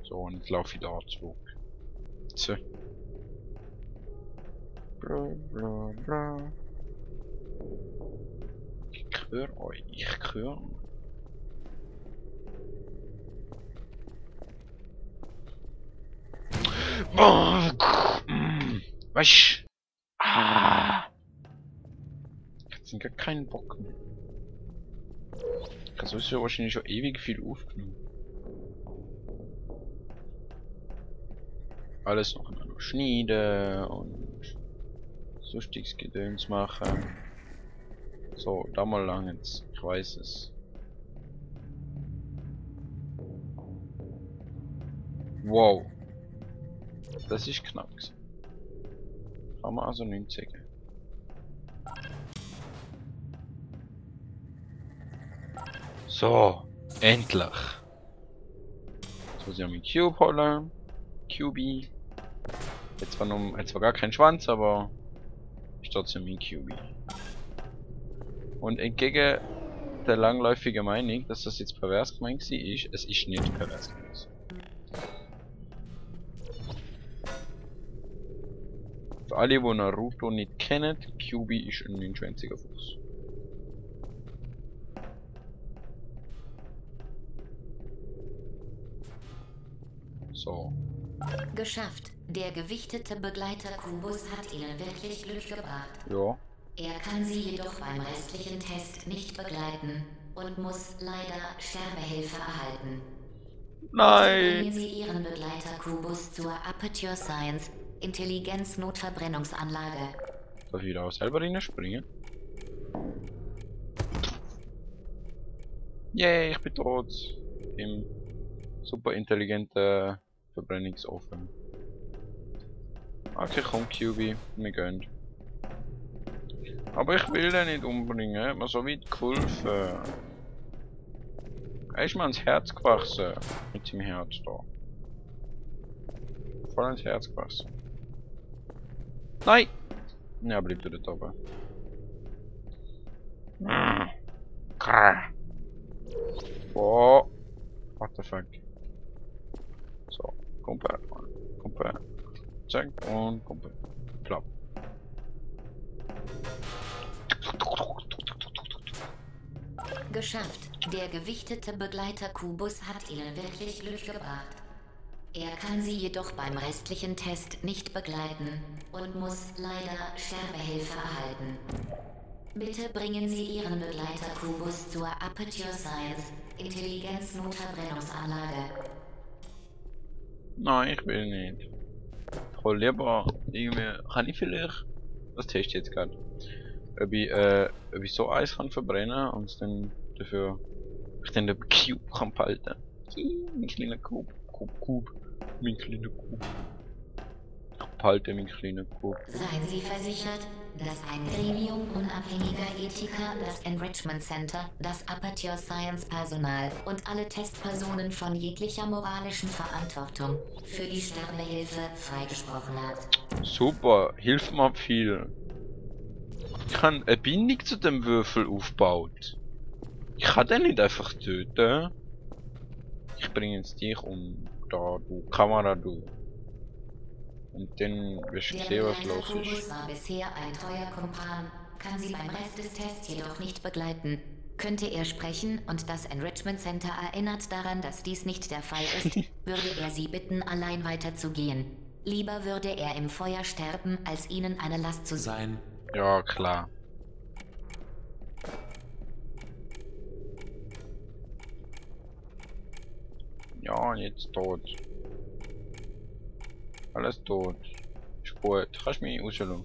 So, und jetzt laufe ich da zurück. So. Bla bla bla. Ich höre euch, ich höre. Weißt du? Ich hab jetzt gar keinen Bock mehr. Ich habe sowieso wahrscheinlich schon ewig viel aufgenommen. Alles noch schneiden und sonstiges Gedöns machen. So, da mal lang jetzt. Ich weiß es. Wow. Das ist knapp gewesen. Kann man also nicht sagen. So, endlich. Jetzt muss ich an meinen Cube holen. QB. Jetzt zwar gar kein Schwanz, aber ist trotzdem mein QB. Und entgegen der langläufigen Meinung, dass das jetzt pervers gemeint ist, es ist nicht pervers gemeint. Für alle, die Naruto nicht kennen, QB ist ein 29er Fuchs. So. Geschafft. Der gewichtete Begleiter Kubus hat Ihnen wirklich Glück gebracht. Ja. Er kann Sie jedoch beim restlichen Test nicht begleiten und muss leider Sterbehilfe erhalten. Nein! Bringen Sie Ihren Begleiter Kubus zur Aperture Science Intelligenz-Notverbrennungsanlage. Darf ich da auch selber reinspringen? Yay, ich bin tot. Im super intelligenten Verbrennungsofen. Okay, komm QB, wir gehen. Aber ich will den nicht umbringen, er hat mir so weit geholfen. Er ist mir ans Herz gewachsen. Mit seinem Herz da. Voll ans Herz gewachsen. Nein! Ja, bleibt er dort oben. Oh. What the fuck. So, Kumpe. Zack und Kumpe. Klapp. Geschafft. Der gewichtete Begleiter Kubus hat Ihnen wirklich Glück gebracht. Er kann Sie jedoch beim restlichen Test nicht begleiten und muss leider Sterbehilfe erhalten. Bitte bringen Sie Ihren Begleiter Kubus zur Aperture Science Intelligenz-Notverbrennungsanlage. Nein, ich will nicht. Ich hol lieber irgendwie. Kann ich vielleicht. Das teste ich jetzt gerade. Ob ich so Eis kann verbrennen und es dann dafür. Ich dann den Cube kann behalten. Mein kleiner Cube. Mein kleiner Cube. Ich behalte meinen kleinen Cube. Seien Sie versichert, dass ein Gremium unabhängiger Ethiker das Enrichment Center, das Aperture Science Personal und alle Testpersonen von jeglicher moralischen Verantwortung für die Sterbehilfe freigesprochen hat. Super, hilft mir viel. Ich habe eine Bindung zu dem Würfel aufgebaut. Ich kann den nicht einfach töten. Ich bringe jetzt dich um. Da, du Kamera, du. Und dann wirst du sehen, was los ist. War bisher ein treuer Kumpan, kann sie beim Rest des Tests jedoch nicht begleiten. Könnte er sprechen und das Enrichment Center erinnert daran, dass dies nicht der Fall ist, würde er sie bitten, allein weiterzugehen. Lieber würde er im Feuer sterben, als ihnen eine Last zu sein. Ja, klar. Ja, jetzt tot. Alles tot. Ist gut. Kannst mich rauslassen.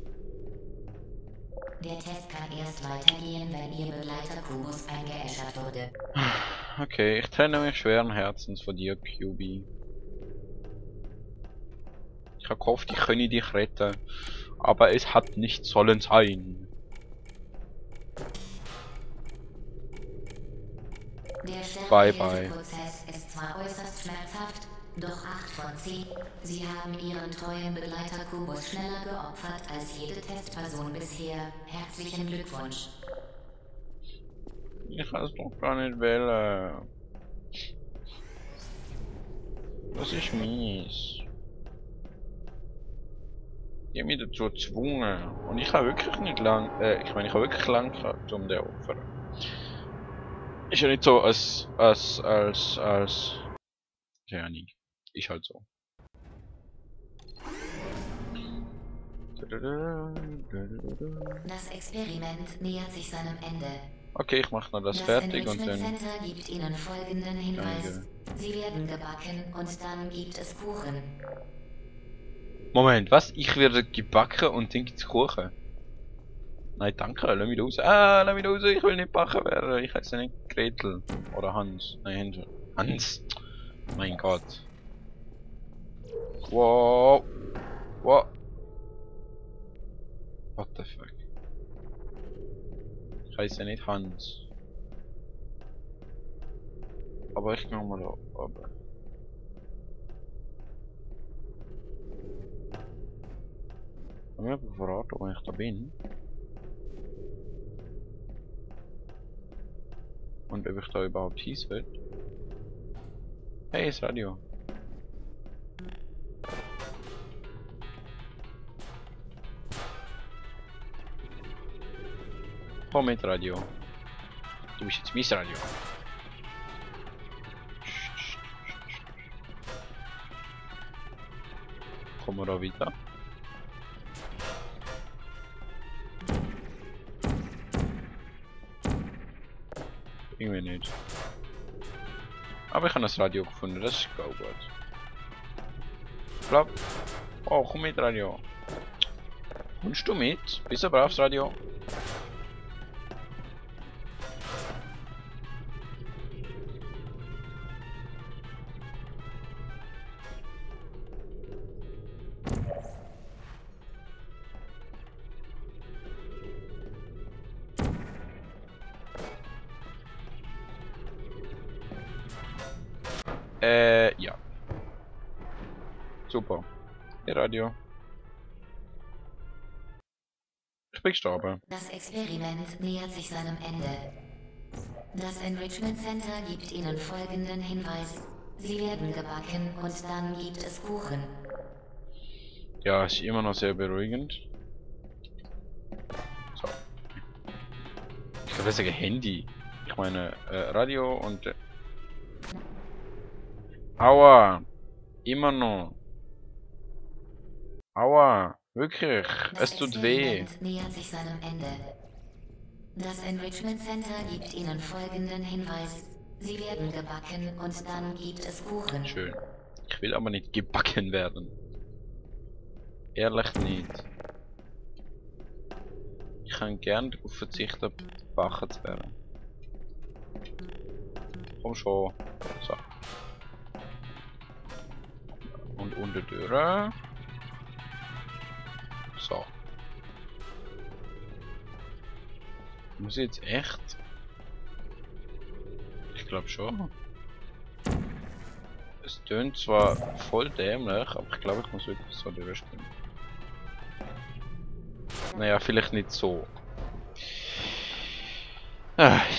Der Test kann erst weitergehen, wenn Ihr Begleiter Kubus eingeäschert wurde. Okay, ich trenne mich schweren Herzens von dir, QB. Ich habe gehofft, ich könne dich retten. Aber es hat nicht sollen sein. Der Bye, Sterbehilfeprozess ist zwar äußerst schmerzhaft, doch 8 von 10. Sie haben Ihren treuen Begleiter Kubus schneller geopfert als jede Testperson bisher. Herzlichen Glückwunsch. Ich kann es doch gar nicht wählen. Das ist mies. Die haben mich dazu gezwungen. Und ich habe wirklich nicht lang, ich meine, ich habe wirklich lang gehabt, um den zu opfern. Ist ja nicht so, keine Ahnung. Ist halt so. Das Experiment nähert sich seinem Ende. Okay, ich mache noch das Das fertig und Enrichment dann... Center gibt Ihnen folgenden Hinweis. Sie werden gebacken und dann gibt es Kuchen. Moment, was? Ich werde gebacken und dann gibt's Kuchen? Nein, danke, lass mich raus. Ah, lass mich raus, ich will nicht backen werden. Ich heiße nicht Gretel. Oder Hans. Nein, Hans. Mein Gott. Wow. Wow. What the fuck? Ich heiße nicht Hans. Aber ich kann mal da oben. Kann mir aber verraten, wo ich da bin? Und ob ich da überhaupt hieß will? Hey, das Radio. Komm mit Radio. Du bist jetzt mein Radio. Kommen wir da weiter? Irgendwie nicht. Aber ich habe das Radio gefunden, das ist auch gut. Glaub. Oh, komm mit Radio. Kommst du mit? Bist du brav aufs Radio? Ja. Super. Hey Radio. Ich bin gestorben. Das Experiment nähert sich seinem Ende. Das Enrichment Center gibt Ihnen folgenden Hinweis. Sie werden gebacken und dann gibt es Kuchen. Ja, ist immer noch sehr beruhigend. So. Ich glaube, das ist ein Handy. Ich meine, Radio und... Aua! Immer noch. Aua! Wirklich! Es tut weh! Das Experiment nähert sich seinem Ende. Das Enrichment Center gibt Ihnen folgenden Hinweis. Sie werden gebacken und dann gibt es Kuchen. Schön. Ich will aber nicht gebacken werden. Ehrlich nicht. Ich kann gern darauf verzichten, gebacken zu werden. Komm schon. So. Und unter die Tür. So. Muss ich jetzt echt? Ich glaube schon. Es tönt zwar voll dämlich, aber ich glaube, ich muss wirklich so durchspielen. Naja, vielleicht nicht so.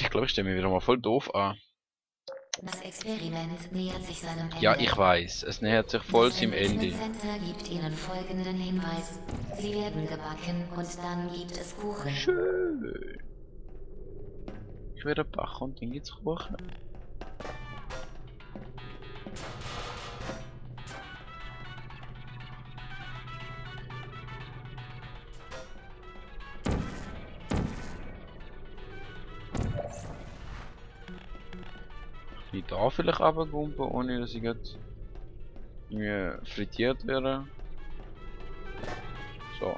Ich glaube, ich stelle mich wieder mal voll doof an. Das Experiment nähert sich seinem Ende. Ja, ich weiß, es nähert sich voll zum Ende. Das Enrichment Center gibt Ihnen folgenden Hinweis. Sie werden gebacken und dann gibt es Kuchen. Schön. Ich werde backen und dann geht's Kuchen. Ich da vielleicht runtergumpen, ohne dass ich jetzt irgendwie frittiert werde. So.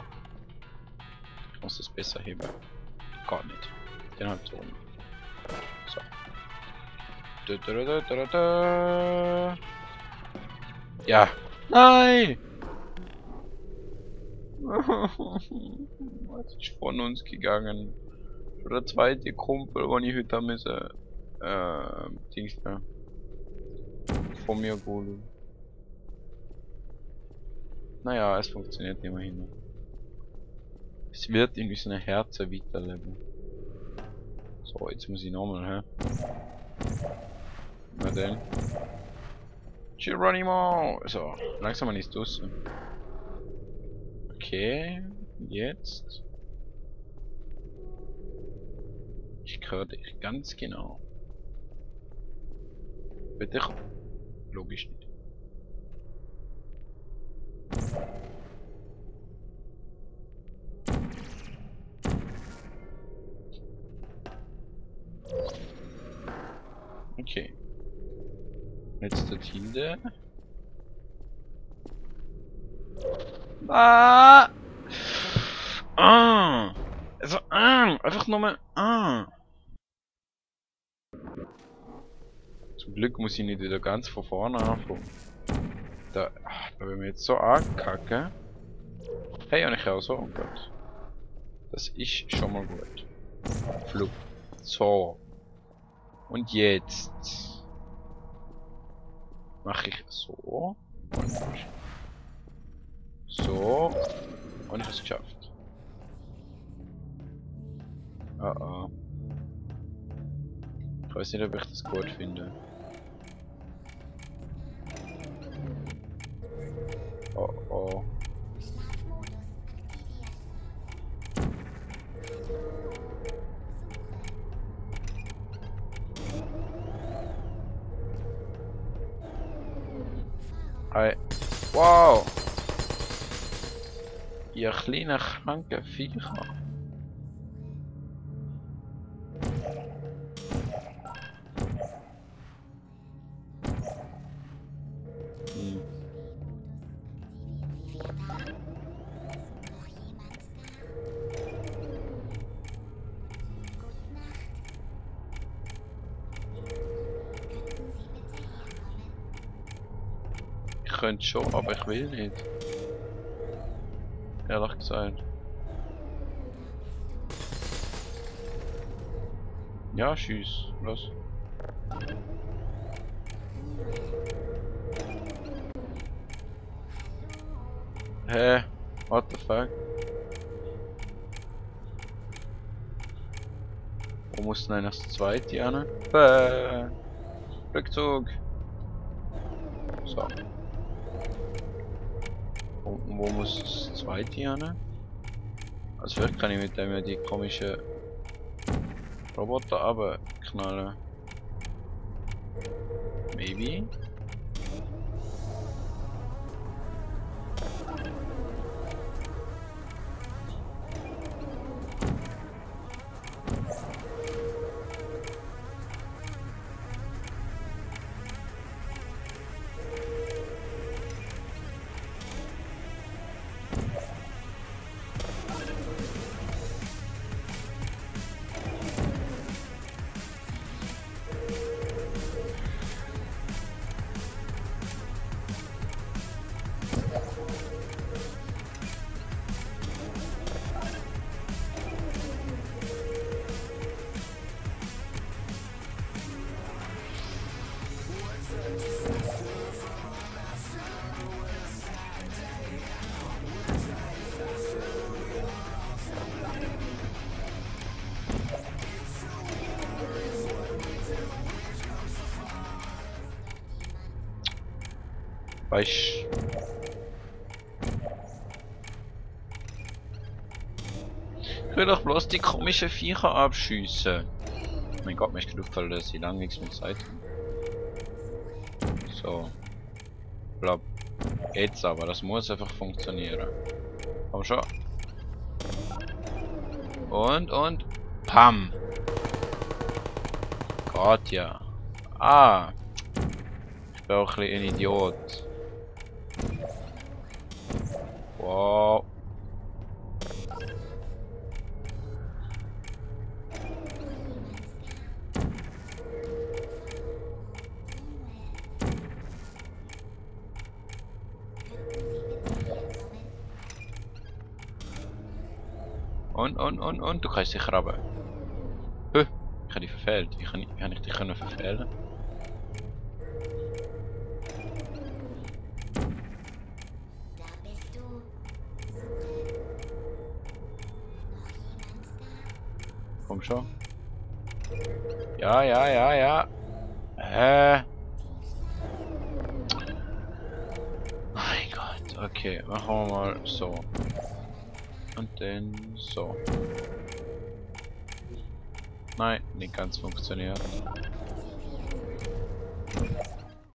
Ich muss das besser heben. Gar nicht. Den halt so. So. Ja. Nein! Was ist von uns gegangen? Schon der zweite Kumpel, den ich heute müssen. Dings da. Von mir holen. Naja, es funktioniert immerhin. Es wird in unseren Herzen weiterleben. So, jetzt muss ich nochmal, hä? Na denn. Geronimo! So, langsam ist es. Okay, jetzt. Ich höre dich ganz genau. Bitte? Logisch nicht. Okay. Jetzt der Tilde. Ah! Ah! Also, einfach nochmal. Zum Glück muss ich nicht wieder ganz von vorne anfangen. Da bin ich jetzt so angekackt. Hey, und ich auch so. Oh Gott. Das ist schon mal gut. Flug. So. Und jetzt mache ich so. Und so. Und ich habe es geschafft. Oh. Ich weiß nicht, ob ich das gut finde. Oh. Hi. Wow! Ihr kleinen kranken Viecher. Ich könnte schon, aber ich will nicht. Ehrlich gesagt. Ja, tschüss. Los. Hä? What the fuck? Wo muss denn eigentlich das zweite hin? Rückzug! So. Wo muss das zweite hin? Also vielleicht kann ich mit dem ja die komischen Roboter abknallen. Maybe? Weißt ich will doch bloß die komischen Viecher abschiessen. Mein Gott, mir ist gefallen, dass ich lange nichts mehr Zeit habe. So. Glaub. Geht's aber, das muss einfach funktionieren. Komm schon. Und. Pam! Gott, ja. Ich bin auch ein Idiot. Wow. Und du kannst dich krabben. Ich habe dich verfehlt. Wie kann ich dich verfehlen? Komm schon. Ja. Okay, machen wir mal so. Und dann so. Nein, nicht ganz funktioniert.